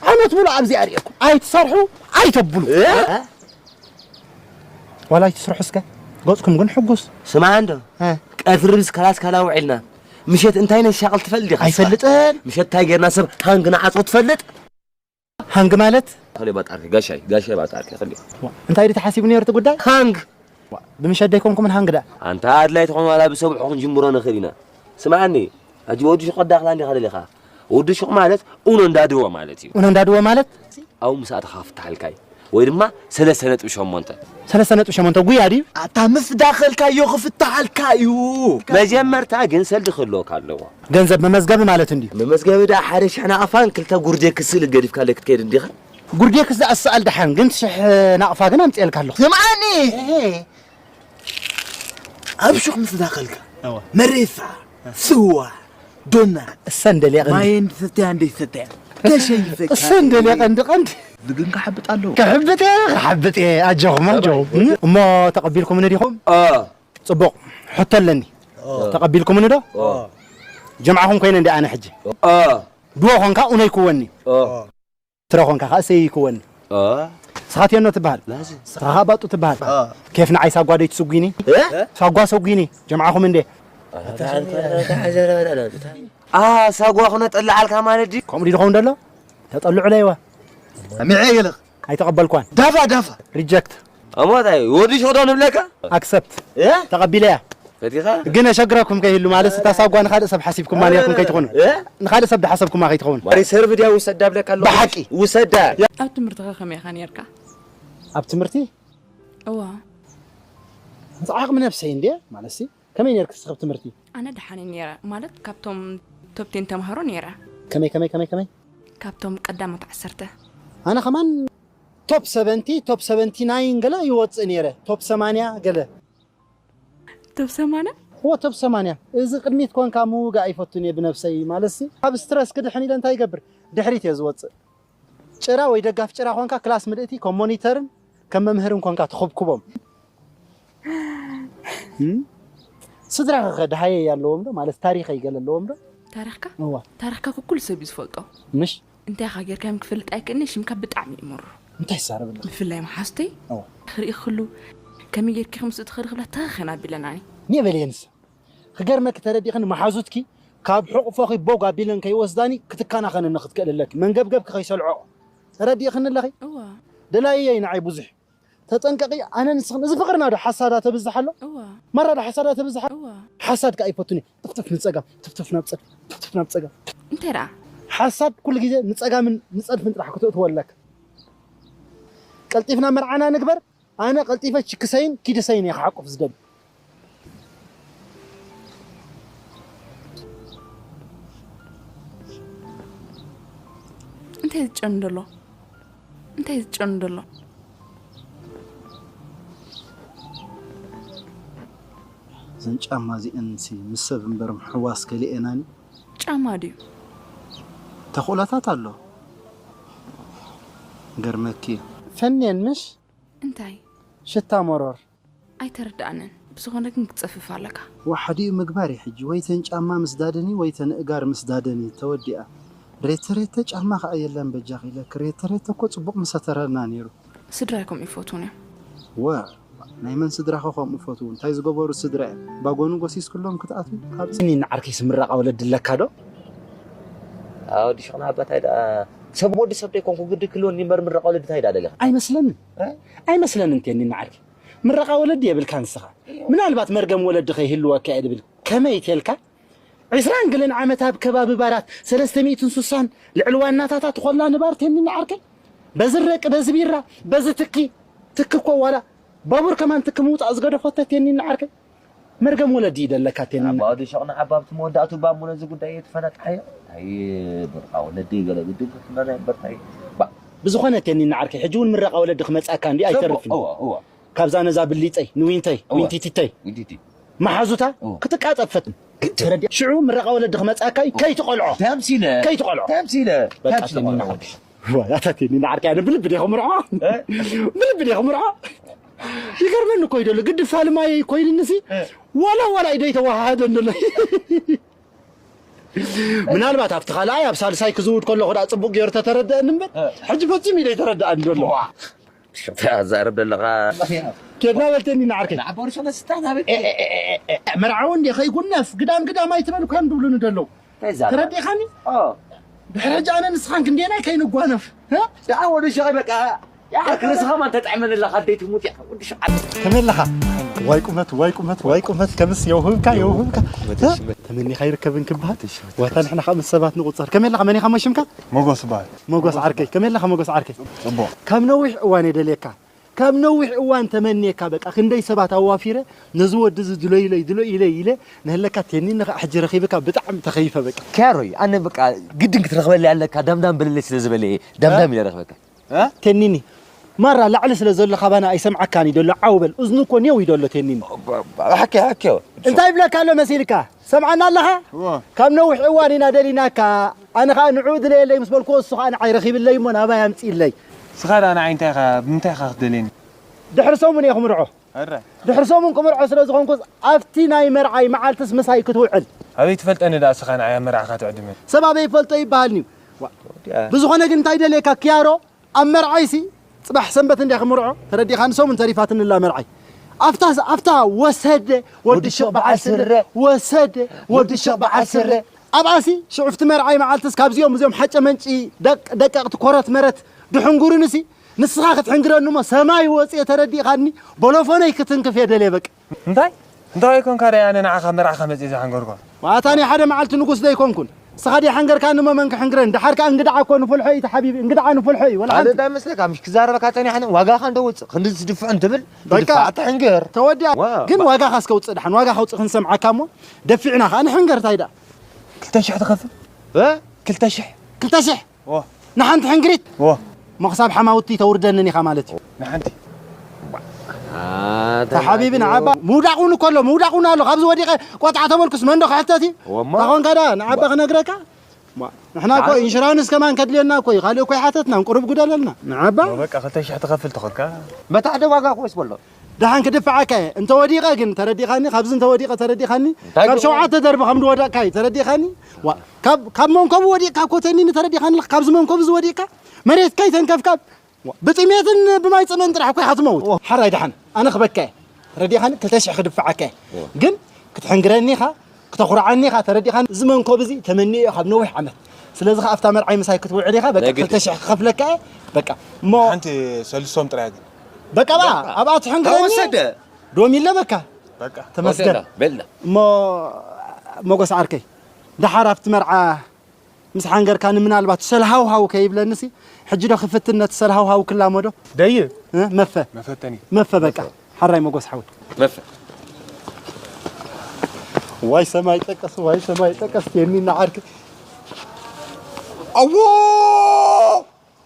ዓመት ሙሉእ ኣብዚ ኣርእየኩም። ኣይትሰርሑ፣ ኣይተብሉ። እ? ዋላ ኣይትስርሑ እስከ። ገጽኩም ግን ሕጉስ። ስማዕ እንዶ። እ። ቀትሪ ምስ ከላስ ካላ ውዒልና። ምሸት እንታይ ነሻቕል ትፈልጥ ዲኻ? ኣይፈልጥን። ምሸት እንታይ ጌርና ሰብ ሃንግ ንዓጾ ትፈልጥ? ሃንግ ማለት? ከሊ ባጣርኪ፣ ጋሻይ፣ ጋሻይ ባጣርኪ፣ ከሊ። ዋ፣ እንታይ ድዩ ተሓሲቡ ነይሩ እቲ ጉዳይ? ሃንግ። ዋ፣ ብምሸት ደይኮንኩምን ሃንግ ደኣ? ኣንታ ኣድላይ ተኾን ዋላ ብሰብሑ ክንጅምሮ ንኽእል ኢና። ስምዓኒ፣ ሕጂ ወዲ ሹቕ ከዳኽላ እንዲኻ ደሊኻ? ወዲ ሹቕ ማለት ኡኖ እንዳድወ ማለት እዩ። ኡኖ እንዳድወ ማለት? ኣብኡ ምስ ኣተኻ ክፍትሓልካ እዩ። ወይ ድማ ሰለስተ ነጥቢ ሸሞንተ። ሰለስተ ነጥቢ ሸሞንተ ጉያ ድዩ? ኣታ ምስ ዳኸልካዮ ክፍትሓልካ እዩ። መጀመርታ ግን ሰልዲ ክህልወካ ኣለዎ። ገንዘብ መመዝገቢ ማለት እንድዩ። መመዝገቢ ደኣ ሓደ ሽሕ ናቕፋን ክልተ ጉርዴክስ ስእሊ ገዲፍካለይ ክትከይድ እንዲኻ? ጉርዴክስ ደኣ ዝሰኣል ደሓን፣ ግን ሽሕ ናቕፋ ግን ኣምጽኤልካ ኣለኹ። ስምዓኒ! እሄ። ኣብ ሹቕ ምስ ዳኸልካ፣ እወ። መሬሳ፣ ስዋ፣ ዶና፣ እሰን ደልየ ቀንዲ። ማየን ሰትያ እንደ ሰትያ። ከሸይፈካ። እሰን ደልየ ቀንዲ፣ ቀንዲ። ዝግን ክሓብጥ ኣለዎ። ክሕብጥ እየ፣ ክሓብጥ እየ። ኣጆኹም፣ ኣጆኹም። እሞ ተቐቢልኩምኒ ዲኹም? ኦ። ጽቡቕ። ሕቶ ኣለኒ። ኦ። ተቐቢልኩምኒ ዶ? ኦ። ጀምዓኹም ኮይነ እንደ ኣነ ሕጂ። ኦ። ድዎ ኾንካ ኡነይ ክወኒ። ኦ። ትረ ኾንካ ከኣ ሰይ ክወኒ። ኦ። ንስኻ ቴኖ ትበሃል። ላዚ። ንስኻ ከኣ ባጡ ትበሃል። ኦ። ኬፍ ንዓይ ሳጓ ደይ ትስጉኒ? እ? ሳጓ ሰጉኒ። ጀምዓኹም እንደ። አ፣ ሳጓ ክነጠልዓልካ ማለት ድዩ? ከምኡ ድዩ ዝኸውን ዘሎ? ተጠልዑ ለይዋ። ሚዐ ይልኽ። ኣይተቐበልኳን። ዳፋ፣ ዳፋ። ሪጀክት። ኣሞታይ፣ ወዲ ሸዶ ንብለካ? ኣክሰፕት። እ? ተቐቢለያ። ፈቲኻ? ግን የሸግረኩም ከይህሉ ማለት፣ እታ ሳጓ ንኻልእ ሰብ ሓሲብኩማ ኔርኩም ከይትኾኑ። እ? ንኻልእ ሰብ ድሓሰብኩማ ከይትኸውን። ማሪ ሰርቭ ድያ ውሰዳ ብለካ ኣለኹ። ብሓቂ። ውሰዳ። ኣብ ትምህርትኻ ከመይ ኢኻ ኔርካ? ኣብ ትምህርቲ? እዋ። ዓቕሚ ነብሰይ እንድየ፣ ማለትሲ፣ ከመይ ኔርክ እስኺ ኣብ ትምህርቲ? ኣነ ደሓን እየ ኔረ፣ ማለት ካብቶም ቶፕ ቴን ተምሃሮ ኔረ። ከመይ፣ ከመይ፣ ከመይ፣ ከመይ? ካብቶም ቀዳሞት ዓሰርተ። ኣነ ከማን ቶፕ ሰቨንቲ፣ ቶፕ ሰቨንቲ ናይን ገለ ይወጽእ ኔረ፣ ቶፕ ሰማንያ ገለ። ቶብ ሰማንያ? እዎ ቶብ ሰማንያ። እዚ ቅድሚት ኮንካ ምውጋእ ኣይፈቱን እየ ብነብሰይ። ማለትሲ ካብ ስትረስ ክድሕን ኢለ እንታይ ይገብር? ድሕሪት እየ ዝወፅእ። ጭራ ወይ ደጋፍ ጭራ ኮንካ ክላስ ምልእቲ ከም ሞኒተርን ከም መምህርን ኮንካ ትኹብኩቦም። እም? ስድራኸ ከ ደሃየይ ኣለዎም ዶ? ማለት ታሪኸይ ገለ ኣለዎም ዶ? ታሪኽካ? እዋ። ታሪኽካ እኮ ኩሉ ሰብ እዩ ዝፈልጦ። ምሽ? እንታይ ኢኻ ጌርካዮም ክፈልጥ ኣይክእልን፣ ሽምካ ብጣዕሚ እዩ መሩ። እንታይ ይዛረብ ኣለኻ? ብፍላይ መሓዝተይ እዋ። ክርኢ ክሉ ከመይ ጌርኪ ከምዚ ትኸዲ ክብላ ተኸኸን ኣቢለናኒ። እኔ በልየንስ። ክገርመኪ ተረዲእኽኒ መሓዙትኪ ካብ ሕቑፎኺ ቦግ ኣቢለን ከይወስዳኒ ክትከናኸንኒ ክትክእል ኣለኪ። መንገብገብኪ ከይሰልዖ። ተረዲእኽኒ ኣለኺ? እዋ። ደላይየይ ንዓይ ብዙሕ። ተጠንቀቂ፣ ኣነ ንስኽን፣ እዚ ፍቕርና ዶ ሓሳዳ ተብዝሕ ኣሎ? እዋ። ማራ ዶ ሓሳዳ ተብዝሕ ኣሎ? እዋ። ሓሳድ ከኣ ኣይፈቱን እየ። ትፍትፍ ንጸጋም፣ ትፍትፍ ናብ ጸጋም፣ ትፍትፍ ናብ ጸጋም። እንታይ ደኣ? ሓሳድ ኩሉ ግዜ ንጸጋምን ንጸድፍን ጥራሕ ክትእትወለክ። ቀልጢፍና መርዓና ንግበር። ኣነ ቀልጢፈ ችክሰይን ኪድሰይን እየ ክሓቁፍ ዝደሊ። እንታይ ዝጨኑ ደሎ? እንታይ ዝጨኑ ደሎ? እዘን ጫማ እዚአን ሲ ምስ ሰብ እምበር ምሕዋስ ከሊኤናኒ። ጫማ ድዩ? ተኽእሎታት ኣሎ። ገርመኪ። ፈንየን ምሽ? እንታይ? ሽታ መሮር። ኣይተረድኣንን። ብዝኾነ ግን ክትጸፍፍ ኣለካ። ዋሕዲኡ ምግባር እዩ ሕጂ። ወይ ተን ጫማ ምስ ዳደኒ ወይ ተን እጋር ምስ ዳደኒ ተወዲኣ። ሬተ ሬተ ጫማ ከኣ የለን በጃኺ ኢለኪ። ሬተ ሬተ እኮ ጽቡቕ ምሰተረና ነይሩ። ስድራይ ከምኡ ይፈትዉን እዮም። ወ ናይ መን ስድራኸ ከምኡ ፈትዉ? እንታይ ዝገበሩ ስድራ እዮም? ባጎኑ ጎሲስክሎም ክትኣትዉ ካብ እኒ ንዓርከይስ ምረቓ ወለዲ ኣለካ ዶ? ኣዎ፣ ወዲ ሽቕና ኣባታይ ደኣ ሰብ ወዲ ሰብ ደይኮንኩ ግዲ ክልወኒ እምበር ምረቓ ወለዲ እንታይ ደኣ ደሊኻ? ኣይመስለንን። እ? ኣይመስለንን እንተ እኒ ንዓርከይ። ምረቓ ወለዲ የብልካ ንስኻ። ምናልባት መርገም ወለዲ ከይህልወካ እየ ድብል። ከመይ ተልካ? ዕስራን ገለን ዓመት ኣብ ከባቢ ባራት ሰለስተ ሚእትን ስሳን ልዕሊ ዋናታታ ትኾላ ንባር ተኒ ንዓርከይ። በዚ ረቂ፣ በዚ ቢራ፣ በዚ ትኪ፣ ትኪ እኮ ዋላ ባቡር ከማን ትኪ ምውጻእ ዝገደፎ ተቴኒ ንዓርከይ። መርገም ወለዲ ይደለካ ቴኒ። ኣባ ወዲ ሸቕና ዓባብቲ መወዳእቱ ባሙ ነዚ ጉዳይ እየ ትፈነጥሓዮ። ኣይ ብርቃ ወለዲ ገለ ግድን ክትመና እምበርታይ። ባ ብዝኾነ ቴኒ ንዓርከይ፣ ሕጂ እውን ምረቓ ወለዲ ክመጻካ እንዲ ኣይተርፍን። እዎ፣ እዎ። ካብዛ ነዛ ብሊጸይ፣ ንዊንተይ፣ እዎ። ዊንቲቲተይ። ዊንቲቲ። መሓዙታ እዎ። ክትቃጸብ ፈትን። ተረዲኣ። ሽዑ ምረቓ ወለዲ ክመጻካ እዩ፣ ከይትቆልዖ። ተምሲለ። ከይትቆልዖ። ተምሲለ። በቃ ተምሲለ ቴኒ ቆልዖ። ንዓርከይ። ዋ፣ ኣታ ቴኒ ንዓርከይ፣ ኣነ ብልቢ ዲኹ ምርዖ? እ? ብልቢ ዲኹ ምርዖ? ይገርመኒ እኮ እዩ ደሎ፣ ግዲ ፋልማይ ኮይንንሲ፣ እ። ዋላ ዋላ ኢደይ ተዋሃሃደ እንደሎ። ምናልባት ኣብቲ ካልኣይ፣ ኣብ ሳልሳይ ክዝውድ ከለኹ ደኣ ጽቡቕ ገይሩ ተተረደአኒ እምበር፣ እ። ሕጂ ፈጺሙ ኢደይ ተረደኣኒ ደሎ። ዋ። ሽታ ዛረብ ደለኻ። ኬድና በልተኒ ንዓርከይ። ንዓቦር ሸነ ስታ ናበይ? ኤ፣ ኤ፣ ኤ፣ ኤ፣ ኤ፣ መርዓዊ እንዴ ከይጉነፍ፣ ግዳም ግዳም ኣይትበል እኳ እዮም ዝብሉኒ ደለዉ። እንታይ ዛረብ? ተረዲኻኒ? ኦ። ድሕሪ ሕጂ ኣነ ንስኻን ክንደየናይ ከይንጓነፍ፣ እ? ደኣ ወዲ ሸቐይ በቃ፣ ያ፣ ርእስኻ ማን ተጥዕመኒ ኣለኻ፣ ኣደይ ትሙት እያ፣ ወዲ ሸቐይ። ከመይ ኣለኻ? ዋይ ቁመት፣ ዋይ ቁመት፣ ዋይ ቁመት፣ ከምስ የውህብካ፣ የውህብካ። እ? ተመኒኻ ይርከብን ክበሃል? ዋታ ንሕና ካብ ምስ ሰባት ንቑጸር። ከመይ ኣለኻ? መን ኢኻ እሞ ሽምካ? ሞጎስ በሃል። ሞጎስ ዓርከይ። ከመይ ኣለኻ ሞጎስ ዓርከይ? ጽቡቕ። ካብ ነዊሕ እዋን እየ ደልየካ። ካብ ነዊሕ እዋን ተመንየካ፣ በቃ ክንደይ ሰባት ኣዋፊረ ነዚ ወዲ እዚ ድሎ ኢለይ፣ ድሎ ኢለይ ኢለ ንህለካ ቴኒኒ ከኣ ሕጂ ረኺብካ ብጣዕሚ ተኸይፈ በቃ። ኪያሮይ፣ ኣነ በቃ ግድን ክትረኽበለይ ኣለካ፣ ዳምዳም በለለይ ስለ ዝበለ እየ ዳምዳም እ? ኢለ ረኽበካ። እ? ቴኒኒ፣ ማራ ላዕሊ ስለ ዘሎ ካባና ኣይሰምዓካን እዩ ደሎ፣ ዓው በል። እዝኑ እኮ ኔው እዩ ደሎ ቴኒኒ። ሓኪ፣ ሓኪ። እንታይ ይብለካ ኣሎ መሲልካ? ሰምዓና ኣለኻ? እዎ። ካብ ነዊሕ እዋን ኢና ደሊናካ። ኣነ ኸኣ ንዕኡ ድለየለይ ምስ በልክዎ፣ እሱ ኸኣ ንዓይ ረኺብለይ እሞ ናባይ ኣምጽእለይ። ንስኻ ደኣ ንዓይ እንታይ ኢኻ፣ ብምንታይ ኢኻ ክትደልየኒ? ድሕሪ ሰሙን እየ ክምርዖ። ኣረ። ድሕሪ ሰሙን ክምርዖ ስለ ዝኾንኩስ፣ ኣብቲ ናይ መርዓይ መዓልትስ ምሳይ ክትውዕል። ኣበይ ትፈልጠኒ ደኣ ንስኻ ንዓይ ኣብ መርዓኻ ትዕድመኒ? ሰብ ኣበይ ይፈልጦ ይበሃል እዩ። ዋ፣ ወዲያ። ብዝኾነ ግን እንታይ ደልየካ ክያሮ? ኣብ መርዓይሲ ጽባሕ ሰንበት እንድያ ክምርዖ፣ ተረዲኻ? ንሰሙን ተሪፋትኒ ኣላ መርዓይ። ኣብታ፣ ኣብታ ወሰደ ወዲ ሽቕ በዓል ስረ፣ ወሰደ ወዲ ሽቕ በዓል ስረ። ኣብኣሲ ሽዑፍቲ መርዓይ መዓልትስ ካብዚኦም እዚኦም ሓጨ መንጪ ደቅ-፣ ደቀቕቲ ኮረት መረት ድሕንጉሩንሲ፣ ንስኻ ክትሕንግረኒ እሞ ሰማይ ወጽየ፣ ተረዲኻኒ? ቦሎፎነይ ክትንክፍ እየ ደልየ በቃ። እንታይ? እንታይ ኮንካ ደኣ ኣነ ንዓኻ መርዓኻ መጽየ ዝሓንገርኳ? ዋታ ናይ ሓደ መዓልቲ ንጉስ ደይኮንኩን። ንስኻ ደይ ሓንገርካኒ እሞ መን ክሕንግረኒ? ደሓር ከኣ እንግድዓ እኮ ንፉልሖ እዩ፣ እቲ ሓቢቢ፣ እንግድዓ ንፉልሖ እዩ። ወላ ኣነ ሓንቲ። እንታይ መስለካ? ምሽ ክዛረበካ ጸኒሐ፣ ዋጋኻ እንዶ ውጽእ፣ ክንዲ ዝድፍዕ እንትብል፣ በቃ። ትድፋዕ፣ ትሕንገር። ተወዲኣ። ዋ፣ ግን ባ- ዋጋኻ እስከ ውጽእ ደሓን፣ ዋጋ ከውጽእ ክንሰምዓካ እሞ፣ ደፊዕና ከኣ ንሕንገር፣ እንታይ ደኣ? ክልተ ሽሕ ትኸፍል? እ? ክልተ ሽሕ። ክልተ ሽሕ? ዎ። ንሓንቲ ሕንግሪት? ዎ። እሞ ክሳብ ሓማውቲ ተውርደንን ኢኻ ማለት እዩ። ንሓንቲ። ተሓቢቢ ንዓባ ምውዳቕ እውን እኮ ኣሎ፣ ምውዳቕ እውን ኣሎ። ካብዚ ወዲቐ ቆጥዓ ተበልኩስ መን ዶ ክሕተት እዩ? እወማ። ታኾንካ ደኣ ንዓባ ክነግረካ? ማ፣ ንሕና እኮ ኣነ ኢንሹራንስ ከማን ከድልየና እኮ እዩ፣ ካልእ እኮ ኣይሓተትናን፣ ቁሩብ ጉደለልና። ንዓባ? በቃ፣ ክልተ ሽሕ ትኸፍል ተኾንካ? በታ ሓደ ዋጋ እኮ ይስበሎ። ደሓን ክድፍዓካ እየ። እንተወዲቐ ግን ተረዲኻኒ፣ ካብዚ እንተወዲቐ ተረዲኻኒ፣ እንታይ ካብ ግርማ? ሸውዓተ ደርቢ ከም ዝወደቕካ እዩ ተረዲኻኒ። ዋ፣ ካብ፣ ካብ መንኮቡ ወዲቕካ እኮ ተኒኒ ተረዲኻኒ፣ ካብዚ መንኮቡ ዝወዲቕካ መሬት ከይተንከፍካ ዋ፣ ብጥሜትን ብማይ ጽምእን ጥራሕ እኮ ኢኻ ትመውት። ዋ። ሓራይ ደሓን፣ ኣነ ክበካ እየ። ተረዲኻኒ? ክልተ ሽሕ ክድፍዓካ እየ። ዋ። ግን ክትሕንግረኒ ኢኻ፣ ክተኹርዓኒ ኢኻ፣ ተረዲኻኒ? እዚ መንኮብ እዚ ተመኒዮ ካብ ነዊሕ ዓመት። ስለዚ ኸኣ ኣብታ መርዓይ ምሳይ ክትውዕል ኢኻ፣ በቃ ናይ ግድን። ክልተ ሽሕ ክኸፍለካ እየ። በቃ፣ እሞ ሓንቲ ሰልሶም ጥራይ ግን። በቃ፣ በቃ፣ በቃ። ኣብኣ ትሕንግረኒ። ተወሰደ። ዶም ኢለ በቃ። በቃ። ተመስገን። ወደላ፣ በልና። እሞ ሞጎስ ዓርከይ፣ ደሓር ኣብቲ መርዓ ምስ ሓንገርካኒ ምናልባት ሰልሃውሃው ከይብለንሲ፣ ሕጂ ዶ ክፍትን ነቲ ሰልሃውሃው ክላመዶ? ደይ። እ? መፈ። መፈተኒ። መፈ በቃ። ሓራይ ሞጎስ ሓወይ። መፈ። ዋይ ሰማይ ጠቀስ፣ ዋይ ሰማይ ጠቀስ፣ የኒና ዓርኪ። ኣዎ!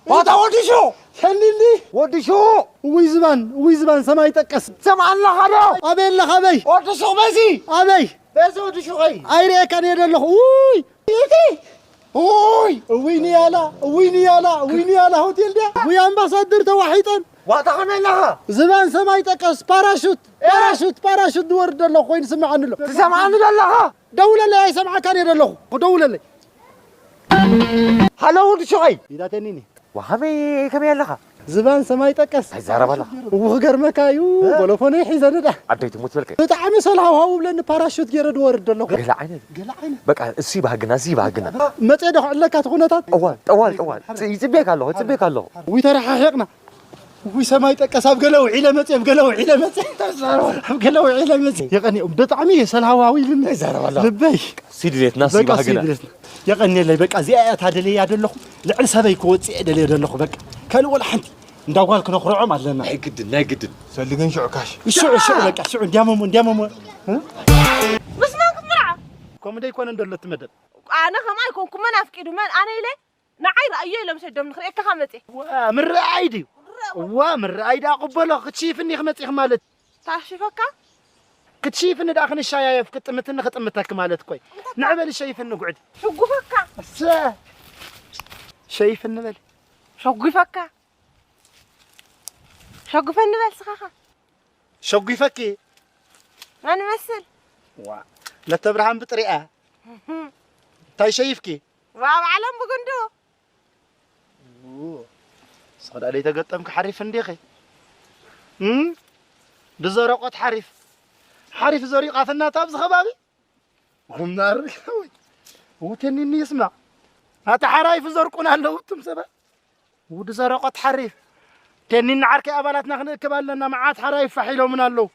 ዋታ ወዲ ሹቕ! ሰኒኒ! ወዲ ሹቕ! እውይ ዝባን፣ እውይ ዝባን ሰማይ ጠቀስ። ሰምዓና ኻዶ! ኣበይ ኣለኻ ኣበይ? ወዲ ሹቕ በዚ! ኣበይ? በዚ ወዲ ሹቐይ! ኣይርእየካን እየ ዘለኹ። ውይ! እቲ! ውይ! እውይ ንያላ፣ እውይ ንያላ፣ እውይ ንያላ ሆቴል ድያ? ውይ ኣምባሳደር ተዋሒጠን። ዋታ ኸመይ ኣለኻ? ዝባን ሰማይ ጠቀስ ፓራሹት፣ እ! ፓራሹት፣ ፓራሹት ዝወርድ ዘሎ ኮይኑ ስምዓኒ ኣሎ። ትሰምዓኒ ዶ ኣለኻ? ደውለለይ ኣይሰምዓካን እየ ዘለኹ። ደውለለይ። ሃሎ ወዲ ሹቐይ! ኢዳተኒኒ። ወሃበይ ከመይ ኣለኻ? ዝባን ሰማይ ጠቀስ። ኣይዛረባላ። እው ክገርመካ እዩ። እ? ቦሎፎነይ ሒዘ ንዳ። ዓደይ ትሙት በልከ። ብጣዕሚ ሰልሃውሃው ብለኒ ፓራሹት ገይረ ድወርድ ኣለኹ። ገለ ዓይነት። ገለ ዓይነት። በቃ እሱ ይባህግና፣ እሱ ይባህግና። መጼ ዶ ክዕለካ እቲ ኩነታት? ጠዋል፣ ጠዋል፣ ጠዋል። ይጽብየካ ኣለኹ፣ ይጽብየካ ኣለኹ። ውይ ተረሓሒቕና። ውይ ሰማይ ጠቀስ ኣብ ገለ ውዒለ መጼ፣ ኣብ ገለ ውዒለ መጼ። ኣብ ገለ ውዒለ መጼ። የቐንየው ብጣዕሚ እየ ሰልሃውሃው ኢሉኒ። ኣይዛረባላ። ልበይ። ሲድሌትና በቃ ሲባህግና። ሲድሌትና። የቐንየለይ በቃ እዚኣ እያ ታደለያ ደለኹ። ልዕሊ ሰበይ ክወጽእ እየ ደልየ ደለኹ በቃ። ካልእ ወላ ሓንቲ። እንዳ ጓል ክነኹርዖም ኣለና። ናይ ግድን፣ ናይ ግድን። ሰሊ ግን ሽዑ ካሽ። ሽዑ፣ ሽዑ በቃ፣ ሽዑ እንዲያመሞ፣ እንዲያመሞ። እ? ምስ መን ክትምርዓ? ከምኡ ደይኮነ እንደሎ እቲ መደብ። ኣነ ከምኣ ኣይኮንኩ፣ መን ኣፍቂዱ፣ መን ኣነ ኢለ? ንዓይ ረኣዮ ኢሎም ሰዶም ንኽርእየካ መጽየ። ዋ፣ ምርኣይ ድዩ? ዋ፣ ምርኣይ ደኣ ቅበሎ፣ ክትሽይፍኒ ኢኺ መጺእኺ ማለት። ታሽፈካ? ክትሽይፍኒ ደኣ ክንሻያየፍ፣ ክጥምትኒ ክጥምተኪ ማለት እኮ እዩ። ንዕ በሊ ሸይፍኒ ጉዕዲ። ሕጉፈካ። እሰ። ሸይፍኒ በሊ። ሸጒፈካ። ሸጒፈኒ በል ስኻኻ። ሸጒፈኪ። መን መስል? ዋ፣ ለተብርሃን ብጥሪኣ። እንታይ ሸይፍኪ? ዋ፣ ኣብ ዓለም ብጉንዱ። ው፣ ሰዳ ደይ ተገጠምኪ ሓሪፍ እንዲኺ። እም? ብዘረቆት ሓሪፍ። ሓሪፍ ዘሪቓትና እታ ኣብዚ ከባቢ። ጉምናር። ውትኒኒ ይስማዕ። ኣታ ሓራይፍ ዘርቁን ኣለዉ እቱም ሰባት። ውዲ ዘረቆት ሓሪፍ። ቴኒን ዓርከይ ኣባላትና ክንእክብ ኣለና። መዓት ሓራይፍ ፋሕ ኢሎምን ኣለዉ።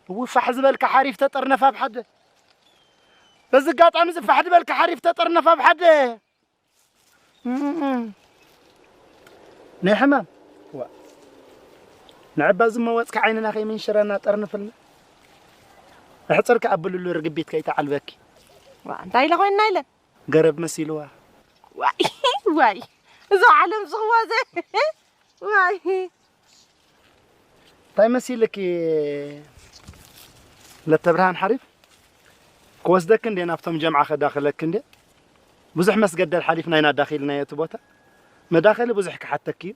እው ፋሕ ዝበልካ ሓሪፍ ተጠርነፍ ኣብ ሓደ። በዚ ኣጋጣሚ እዚ ፋሕ ዝበልካ ሓሪፍ ተጠርነፍ ኣብ ሓደ። እም። ናይ ሕማም። ዋ። ንዕባ ዝመወጽካ ዓይንና ከይምንሽረና ጠርንፍልና። ኣሕጽርካ ኣብልሉ ርግቢት ከይተዓልበኪ። ዋ፣ እንታይ ኢለ ኮይንና ኢለን? ገረብ መሲልዋ። ዋይ፣ ዋይ። እዞ ዓለም ዝኽዋዘ። ዋይ። እንታይ መሲልኪ ለተብርሃን ሓሪፍ? ክወስደኪ እንዴ ናብቶም ጀምዓ ከዳኽለኪ እንዴ? ብዙሕ መስገደል ሓሊፍና ኢና ኣዳኺልናዮ እቲ ቦታ። መዳኸሊ ብዙሕ ክሓተኪ እዩ።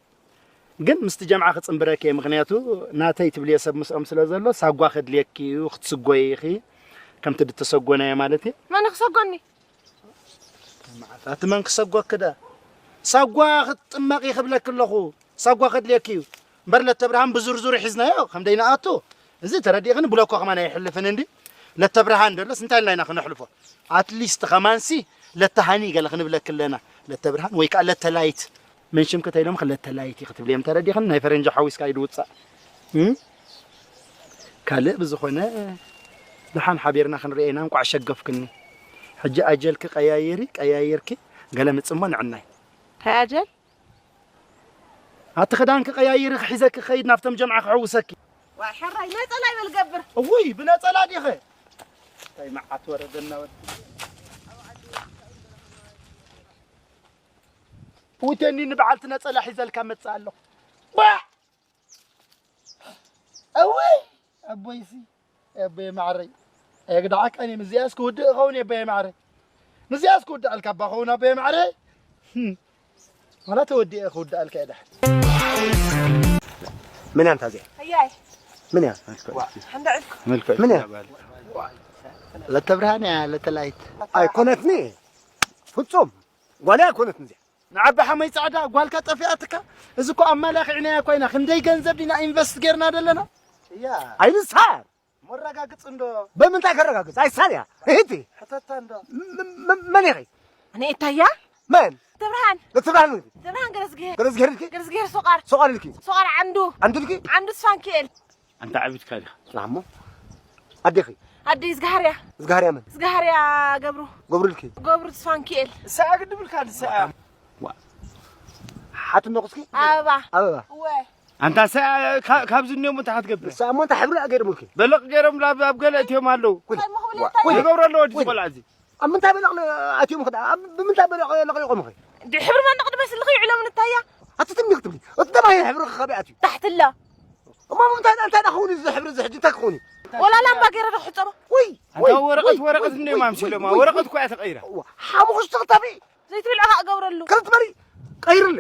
ግን ምስቲ ጀምዓ ክጽንብረኪ እየ፣ ምኽንያቱ ናተይ ትብልዮ ሰብ ምስኦም ስለ ዘሎ ሳጓ ከድልየኪ እዩ፣ ክትስጎዪ ኢኺ። ከምቲ ድተሰጎናዮ ማለት እዩ። መን ክሰጎኒ? መዓት፣ ኣቲ መን ክሰጎኪ ዳ? ሳጓ ክትጥመቒ ክብለኪ ኣለኹ። ሳጓ ከድልየኪ እዩ። እምበር ለተብርሃን ብዝርዝሩ ሒዝናዮ፣ ከም ደይንኣቱ። እዚ ተረዲእኽኒ፣ ብሎኮ ከማን ኣይሕልፍን እንዲ። ለተብርሃን ደሎስ እንታይ ኢልና ኢና ክነሕልፎ? ኣትሊስት ከማንሲ ለተሃኒ ገለ ክንብለኪ ኣለና። ለተብርሃን ወይ ከኣ ለተላይት። መን ሽምኪ ተይሎምኺ ለተላይት ኢኺ ትብልዮም፣ ተረዲእኽኒ? ናይ ፈረንጂ ሓዊስካ እዩ ድውጻእ። እም? ካልእ ብዝኾነ፣ ደሓን ሓቢርና ክንሪኦ ኢና፣ እንቋዕ ሸገፍክኒ። ሕጂ ኣጀልኪ ቀያይሪ፣ ቀያይርኪ፣ ገለ ምጽሞ ንዕናይ። እንታይ ኣጀል? ኣቲ ክዳንኪ ቀያይሪ ክሒዘኪ ክኸይድ ናብቶም ጀምዓ ክሕውሰኪ። ዋይ፣ ሕራይ፣ ነጸላ ይበል ገብር። እውይ፣ ብነጸላ ዲኸ? እንታይ መዓት ወረደና ወዲ። ውተኒ ንበዓልቲ ነጸላ ሒዘልካ መጽእ ኣለኹ። ባ! እውይ! ኣቦይሲ ኣቦየ ማዕረይ፣ ኣየግዳዓካን እየ። ምስዚኣስ ክውድእ እኸውን ኣቦየ ማዕረይ። ምስዚኣስ ክውድኣልካ እባ ኸውን ኣቦየ ማዕረይ። ህም። ዋላ ተወዲኤ ክውድኣልካ እየ ደሓን። ምን ያንታ እዚኣ እያይ ምን እያ ሓንዳ ዕልኩ ምን እያ ለተብርሃን እያ ለተላይት ኣይኮነትኒ ፍጹም ጓል ኣይኮነትን እዚኣ ንዓቢ ሓመይ ጻዕዳ ጓልካ ጠፊኣትካ እዚ እኮ ኣማላኺዕናያ ኮይና ክንደይ ገንዘብ ዲና ኢንቨስት ጌርና ዘለና እያ ኣይንሳር መረጋግጽ እንዶ በምንታይ ከረጋግጽ ኣይሳር እያ እህቲ ሕተታ እንዶ መን ኢኺ ኣነ እታያ መን ተብርሃን ለተብርሃን ተብርሃን ገረዝግሄር ገረዝግሄር ኢልኪ ገረዝግሄር ሶቃር ሶቃር ኢልኪ ሶቃር ዓንዱ ዓንዱ ኢልኪ ዓንዱ ስፋንኪኤል ኣንታ ዓቢድካ ዲኻ ናሞ ኣዴኺ ኣደይ ዝጋሃርያ ዝጋሃርያ መን ዝጋሃርያ ገብሩ ገብሩ ኢልኪ ገብሩ ስፋንኪኤል ሰኣ ግድብልካ ንሰኣ ሓትኖ ቁስኪ ኣበባ ኣበባ እወ ኣንታ ሰ ካብ- ካብዚ እኒኦም እንታይ ክትገብር ንሳ እሞ እንታይ ሕብሪ ገይሮምልኪ በለቕ ገይሮም ላብ ኣብ ገለ እትዮም ኣለዉ እንታይ መኽብሉ ዋ- እንታይ ወይ- ይገብሩ ኣለዎ እዚ ቆልዓ እዚ ኣብ ምንታይ በለቕ ኣትዮም ኽዳ ብምንታይ በለቕ ለቒቖም ኸ ድሕሪ መነቕ ድመስልኺ ይዕሎም ንታያ ኣቲ ትምኒ ክትብሊ እቲ ደማ ሕብሪ ክኸበ ኣትዩ ታሕትላ እሞ እንታይ እንታይ ዳ ክኸውን እዚ ሕብሪ እዚ ሕጂ እንታይ ክኸውን እዩ ወላ ላምባ ገይረ ዶ ክሕፀቦ ወይ ኣንታ ወረቐት ወረቐት እንደ ማምሲሎማ ወረቐት እኮ እያ ተቐይራ ሓሙኽሽቲ ክተፊ ዘይትብልዖ ከዓ እገብረሉ ከልትመሪ ቀይርለ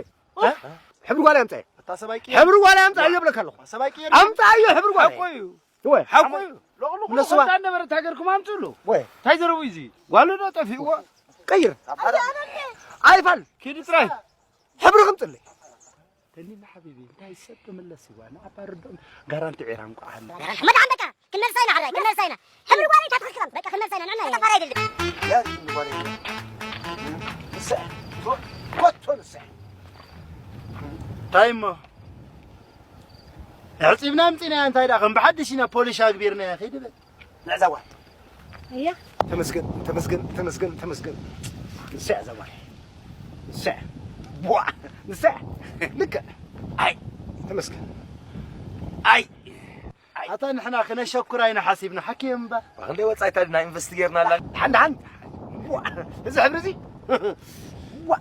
ሕብሪ ጓል ኣምፃ እታ ሰባይ ቅየር ሕብሪ ጓል ኣምፃ ይብለካ ኣለኹ ሰባይ ቅየር ኣምፃ እዩ ሕብሪ ጓል ሓቆ እዩ ወይ ሓቆ እዩ ለቕልቑ ነስዋ ወጣ ነበረ ታገርኩም ኣምፅሉ ወይ እንታይ ዘረቡ እዚ ጓሉ ዶ ጠፊእዎ ቀይር ኣይፋል ኪዲ ጥራይ ሕብሪ ክምፅለይ ተኒና ሓቢቢ እንታይ ሰብ ተመለስ ይዋ ንዓባ ርዶም ጋራንቲ ዒራ እንቋዓለ መድሓን በቃ ክንመልሳ ኢና ሕራይ ክንመልሳ ኢና ሕብሪ ጓል እንታይ ትኽክል በቃ ክንመልሳ ኢና ንዕና ኢና ኮቶ ንስሕ እንታይ እሞ ኣዕፂብና ኣምፂናያ እንታይ ደኣ ከም ብሓድሽ ኢና ፖሊሽ ኣግቢርናያ ከይዲ በል ንዕዘዋ እያ ተመስገን ተመስገን ተመስገን ተመስገን ንስዕ ዘዋ ንስዕ ቧ ንስዕ ልክዕ ኣይ ተመስገን ኣይ ኣታ ንሕና ክነሸኩራ ኢና ሓሲብና ሓኪም እምበር ክንደይ ወፃኢታ ድና ኢንቨስት ጌርና ኣላ ሓንቲ ሓንቲ ቧ እዚ ሕብሪ እዚ ቧ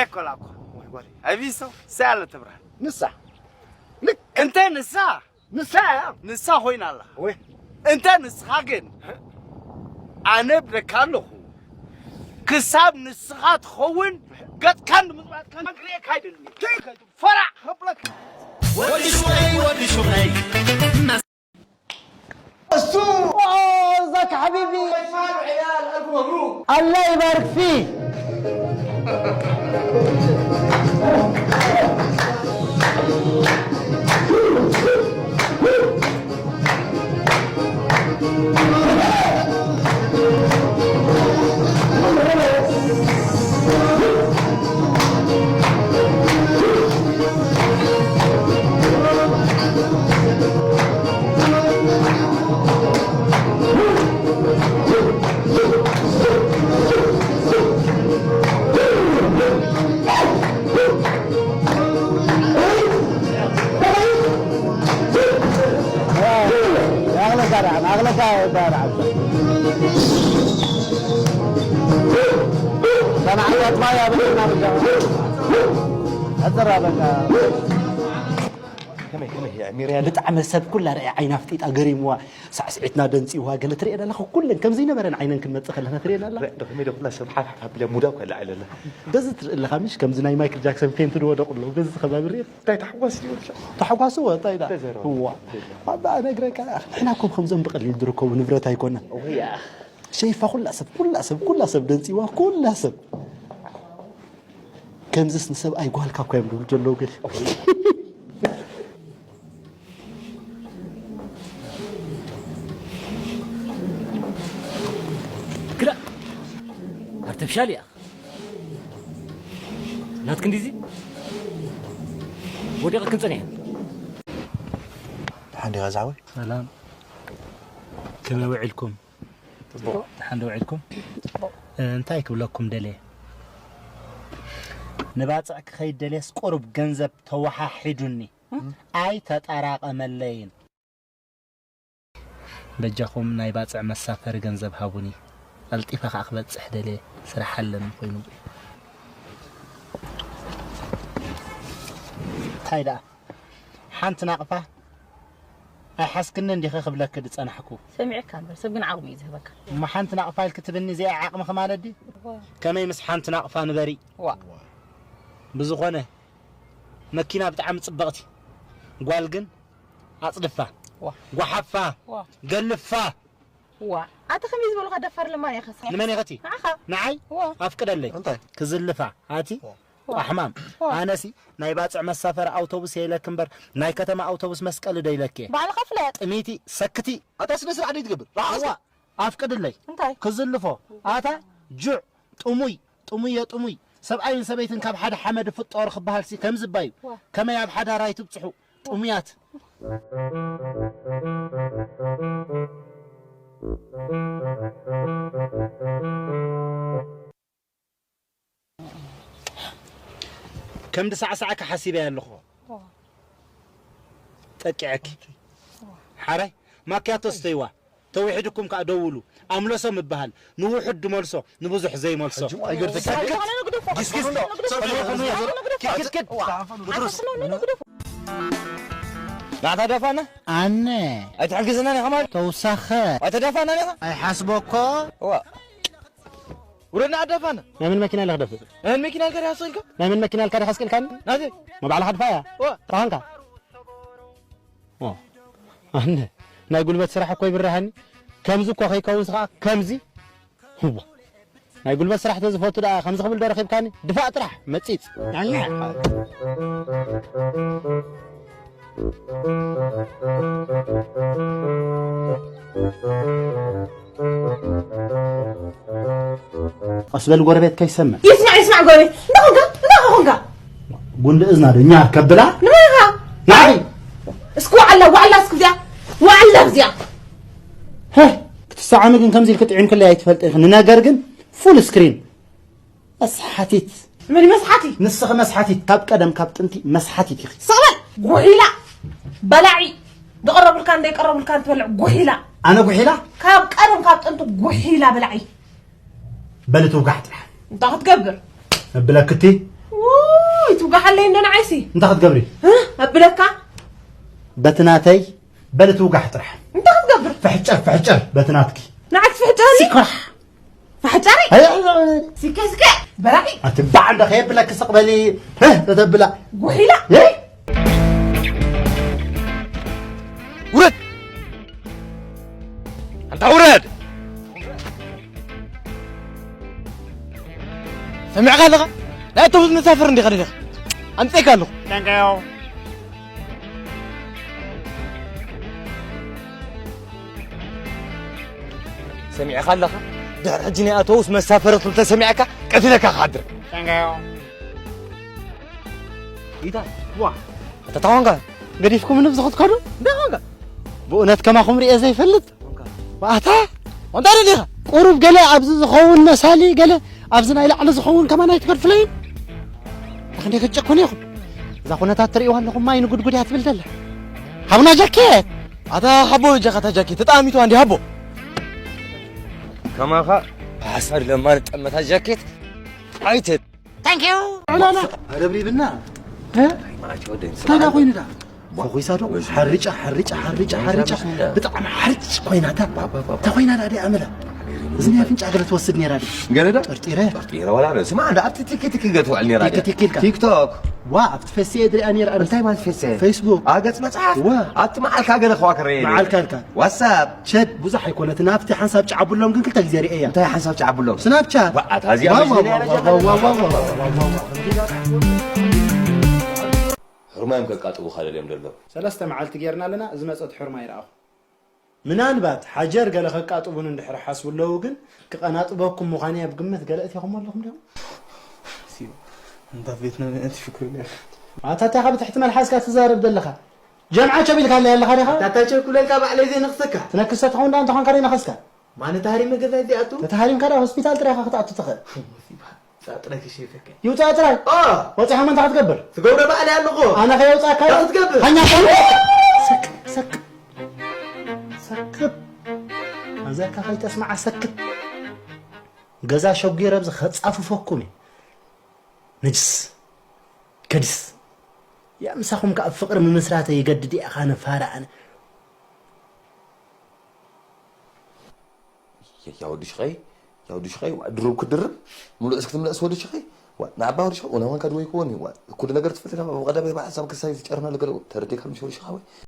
ኤኮላ እኮ ኣቢሶ ሰያለ ትብራል ንሳ እንተ ንሳ ንሳ እያ ንሳ ኮይና ኣላ ወይ እንተ ንስኻ ግን ኣነ ብለካ ኣለኹ ክሳብ ንስኻ ትኸውን ገጥካን ንምጥባጥካን ክርእየካ ኣይደልን ፈራዕ ከብለካ ወዲ ሹቐይ ወዲ ሹቐይ እሱ ዛክ ሓቢቢ الله يبارك فيك ከመይ ከመይ እያ ሚርያ ልጣዕመ ሰብ ኩላ ርኣያ ዓይና ፍጢጣ ገሪምዋ ሳዕስዒትና ደንፂዋ ገለ ትሪኤን ኣለኻ ኩለን ከምዘይነበረን ዓይነን ክንመፅእ ከለና ትሪኤን ኣላ ከመይ ዶ ኩላ ሰብ ሓፍ ሓፍ ኣቢላ ሙዳ እኮ ኣላ ዓለላ በዚ ትርኢ ኣለኻ ምሽ ከምዚ ናይ ማይክል ጃክሰን ፌንት ዝወደቑ ኣለዉ በዚ ከባቢ ሪኤን እንታይ ተሓጓስ ይወልሻ ተሓጓስዎ እንታይ ዳ ተዘረቡ። እዋ ኣባ ነግረካ ንሕና ኮም ከምዞም ብቐሊል ዝርከቡ ንብረት ኣይኮነን ወያ ሸይፋ ኩላ ሰብ ኩላ ሰብ ኩላ ሰብ ደንፂዋ ኩላ ሰብ ከምዚስ ንሰብኣይ ጓልካ እኳ እዮም ዝብሉ ዘለዉ ገለ ግዳ ኣርተፍሻል እያ ናትክ እንዲዚ ወዲቕክን ፀኒሐን ደሓን ዲኻ ዝሓወይ ሰላም ከመይ ውዒልኩም ደሓን ዶ ውዒልኩም እንታይ ክብለኩም ደልየ ንባፅዕ ክኸይድ ደልየስ ቁሩብ ገንዘብ ተወሓሒዱኒ ኣይተጠራቐመለይን በጃኹም ናይ ባፅዕ መሳፈሪ ገንዘብ ሃቡኒ ቀልጢፈ ከዓ ክበፅሕ ደልየ ስራሕ ኣለኒ ኮይኑብይ እንታይ ደኣ ሓንቲ ናቕፋ ኣይሓስክንን ዲኺ ክብለኪ ዝጸናሕኩ። ሰሚዐካ እምበር፣ ሰብ ግን ዓቕሚ እዩ ዝህበካ። እሞ ሓንቲ ናቕፋ ኢልኪ ትብኒ፣ እዚኣ ዓቕምኺ ማለት ድዩ? እዋ። ከመይ ምስ ሓንቲ ናቕፋ ንበሪ? ዋ። ብዝኾነ፣ መኪና ብጣዕሚ ጽብቕቲ፣ ጓል ግን ኣጽድፋ፣ ዋ። ጓሓፋ፣ ዋ። ገልፋ። ዋ። ኣታ ከመይ ዝበሉኻ ደፋር ለማን ኢኻ። ንመን ኢኸቲ? ንዓኻ። ንዓይ? ዋ። ኣፍቅደለይ። እንታይ? ክዝልፋ፣ ኣቲ? ዋ። ቋሕማም። ዋ። ኣነሲ ናይ ባጽዕ መሳፈሪ ኣውቶቡስ የኢለኪ እምበር፣ ናይ ከተማ ኣውቶቡስ መስቀሊ ዶ ኢለኪ? ባዕልኻ ፍለጥ። ጥሚቲ፣ ሰክቲ። ኣታ ስነ ስርዓት ደይ ትገብር። ራዕሳ። ዋ። ኣፍቅድለይ። እንታይ? ክዝልፎ። ኣታ ጁዕ፣ ጥሙይ፣ ጥሙየ ጥሙይ። ሰብኣይን ሰበይትን ካብ ሓደ ሓመድ ይፍጠሩ ክበሃልሲ ከምዚ እባ እዩ። ዋ። ከመይ ኣብ ሓዳር ኣይትብጽሑ? ጥሙያት። ከም ድሳዕሳዕካ ሓሲበያ ኣለኹ። ዋ። ጠቂዐኪ። ዋ። ሓራይ ማክያቶ ስተይዋ። ተውሒድኩም ከኣ ደውሉ። ኣምለሶ ምበሃል ንውሑድ ድመልሶ ንብዙሕ ዘይመልሶ። ሕጂ እሞ ኣይገድፈካ። ሰክት። ዝኾነ ንግደፎ። ጊስጊስ። ዝኾነ ንግደፎ። ጸልዩ ዝኾነ ይኹን። ንግደፎ። ኪድ፣ ኪድ፣ ኪድ። ዋ። ብጥሩስ። ኣታ ስለሆነ ንግደፎ። ናታ ደፋና? ኣነ። ኣይትሕግዝናን ኢኻ ማለት? ተውሳኸ። ኣይተደፋናን ኢኻ? ኣይሓስቦ እኮ። ዋ። ውረድና ኣደፋና። ናይ መን መኪና ኢለ ክደፍእ? ናይ መን መኪና ኢልካ ዲኻ ስቕ ኢልካ? ናይ መን መኪና ኢልካ ዲኻ ስቕ ኢልካኒ? ናተይ። ሞ ባዕልኻ ድፋእያ? ዋ። ተኾንካ? ኦ። ኣነ። ናይ ጉልበት ስራሕ እኮ ይብርሃኒ። ከምዚ እኮ ከይከውንስ ኸዓ ከምዚ። ህዋ። ናይ ጉልበት ስራሕ ተዝፈቱ ደኣ ከምዚ ክብል ዶ ረኺብካኒ? ድፋእ ጥራሕ፣ መጺጽ። ኛኛ። ቀስ በል ጎረቤት ከይሰምዕ። ይስማዕ፣ ይስማዕ ጎረቤት። እንዳ ኾንካ፣ እንዳ ኾንካ። ጉንዲ እዝና ዶ እኛ ከብላ? ንመን ኢኻ? ንዓይ። እስኪ ዋዕላ፣ ዋዕላ እስኪ እዚኣ። ዋዕላ እዚኣ። ሄ፣ ክትሰዓሚ ግን ከምዚ ኢልክ ጥዒምክለይ ኣይትፈልጥ ኢኺ። ንነገር ግን ፉል ስክሪን። መስሓቲት። መን እዩ መስሓቲ? ንስኺ መስሓቲት፣ ካብ ቀደም ካብ ጥንቲ መስሓቲት ኢኺ። ስቕ በል! ጉሒላ! በላዒ! ዝቐረቡልካን ዘይቀረቡልካን ትበልዕ ጉሒላ! ኣነ ጉሒላ? ካብ ቀደም ካብ ጥንቲ ጉሒላ በላዒ! በሊ ትውጋሕ ጥራሕ። እንታይ ክትገብር? እብለክቲ? ውይ፣ ትውጋሓለይ እንዶ ንዓይሲ? እንታይ ክትገብሪ? እ? እብለካ? በቲ ናተይ በሊ ትውጋሕ ጥራሕ። እንታይ ክትገብር? ፍሕጨር፣ ፍሕጨር፣ በቲ ናትኪ። ንዓይ ትፍሕጨኒ? ሲኳሕ! ፋሕጫሪ! ኣይ፣ ኣይ፣ ኣይ። ሲከ፣ ሲከ! በላዒ! ኣቲ ባዕ እንዳ ከየብለኪ ስቕ በሊ። ህ፣ ተተብላ። ጉሒላ! ሄይ! ውረድ! ኣንታ ውረድ! ሰሚዕካ ኣለኻ? ናይ ኣውቶቡስ መሳፈሪ እንዲኻ ደሊኻ? ኣምጺኤካ ኣለኹ። Thank you. ሰሚዕካ ኣለኻ? ድሕሪ ሕጂ ናይ ኣውቶቡስ መሳፈሪ ክልተ ሰሚዕካ ቀቲለካ ክሓድር። Thank you. ኢታ፣ ዋ። ኣታ ታዋንጋ፣ ገዲፍኩም ንብዚ ክትከዱ? እንታይ ኾንካ? ብእውነት ከማኹም ርእየ ዘይፈልጥ። ኣታ፣ እንታይ ደሊኻ? ቁሩብ ገለ ኣብዚ ዝኸውን መሳሊ፣ ገለ ኣብዚ ናይ ላዕሊ ዝኸውን ከማን ኣይትገድፍለይን? ኣታ ክንደይ ክትጨክኑ ኢኹም? እዛ ኩነታት ትርእይዋ ኣለኹም፣ ማይ ንጉድጉድ እያ ትብል ዘላ። ሃቡና ጃኬት። ኣታ ሃቦ እጃኻ እታ ጃኬት፣ ተጠኣሚትዋ እንዲ ሃቦ። ከማኻ ብሓሳድ ለማን ጠመታ ጃኬት ኣይተ- Thank you. ዕላና። ኣረብሪብና። እ? ማለት ወደን እንታይ ዳ ኮይኑ ዳ? ፈኹሳ ዶ? ሓርጫ፣ ሓርጫ፣ ሓርጫ፣ ሓርጫ። ብጣዕሚ ሓርጭ ኮይና እታ። ባ፣ ባ፣ ባ፣ ባ። እንታይ ኮይና ዳ ድኣ ኣመላ? እዚ ናይ ኣፍንጫ ገለ ትወስድ ነይራ ድያ? ገለ ዳ? ጠርጢረ። ጠርጢረ ዋላ ዶ? ስማ፣ እንዳ ኣብቲ ቲኪ ቲኪ ገለ ትውዕል ነይራ ድያ? ቲኪ ቲኪ ኢልካ። ቲክቶክ። ዋ፣ ኣብቲ ፈሴ ድሪኣ ነይራ ኣነ። እንታይ ማለት ፈሴ? ፌስቡክ። አ፣ ገጽ መጽሓፍ? ዋ። ኣብቲ መዓልካ ገለ ከዋክረ እየ ነይረ። መዓልካ ኢልካ። ዋትሳፕ። ቸድ ብዙሕ ኣይኮነትን፣ ኣብቲ ሓንሳብ ጨዓብሎም ግን ክልተ ግዜ ርእያ። እንታይ ሓንሳብ ጨዓብሎም? ስናፕቻት። ዋ፣ ኣታ እዚኣ ዋ፣ መሽነ ዋ፣ ነይራ ዋ፣ ጀጋኑ። ዋ፣ ዋ፣ ዋ፣ ዋ፣ ዋ። ሕርማዮም ከቃጥቡኻ ደልዮም ደለዉ። ሰለስተ መዓልቲ ጌርና ኣለና፣ ዝመጸት ሕርማ ይረኣኹ። ምናልባት ሓጀር ገለ ከቃጥቡን እንድሕር ሓስቡ ኣለዉ፣ ግን ክቐናጥበኩም ምዃነይ ኣብ ግምት ገለ እቲኹሞ ኣለኹም ዲኹም? ሲዮ፣ እንታ ቤትና ነቲ ፍክሩ ነር። ኣታ እንታይ ካብ ትሕቲ መልሓስካ ትዛረብ ዘለኻ? ጀምዓ ቸብ ኢልካ ኣላ ያለኻ ዲኻ? ኣታ ቸብ ክብለልካ ባዕለይ ዘይነኽሰካ። ትነክሰ ትኸውን ደኣ እንተኾንካ ደይ ነኸስካ? ማነ ተሃሪመ ገዛ እዚኣቱ? ተተሃሪምካ ደኣ ሆስፒታል ጥራይ ኢኻ ክትኣቱ ትኽእል። ሙሲባ፣ ጻ ጥራይ ክሸይፈካ። ይውጻእ ጥራይ? ኦ! ወጺእኻ እንታይ ክትገብር? ትገብሮ ባዕለይ ኣለኹ። ኣነ ከየውጻእካ እንታይ ክትገብር? ሃኛ ሰክ፣ ሰክ፣ ሰክ። ኣዘካ ከይተስማዓ ሰክት። ገዛ ሸጒረ ኣብዚ ከጻፍፈኩም እየ። ነጅስ። ከዲስ። ያ ምሳኹም ከኣ ፍቕሪ ምምስራተ ይገድድ እየ፣ ኣነ ፋራ ኣነ። ያ ወዲ ሽኸይ፣ ያ ወዲ ሽኸይ፣ ዋ፣ ድሩብ ክድርብ፣ ምሉእ እስኪ ትምለስ ወዲ ሽኸይ። ዋ፣ ንዓባ ወዲ ሽኸይ፣ ኡና ዋንካ ድወይ ክወኒ፣ ዋ፣ ኩሉ ነገር ትፈልጥ ኢኻ፣ ብቐዳማይ ብሓሳብ ክሳይ ዝጨርና ነገር ተረዲእካ ምሽ ወዲ ሽኻ ወይ?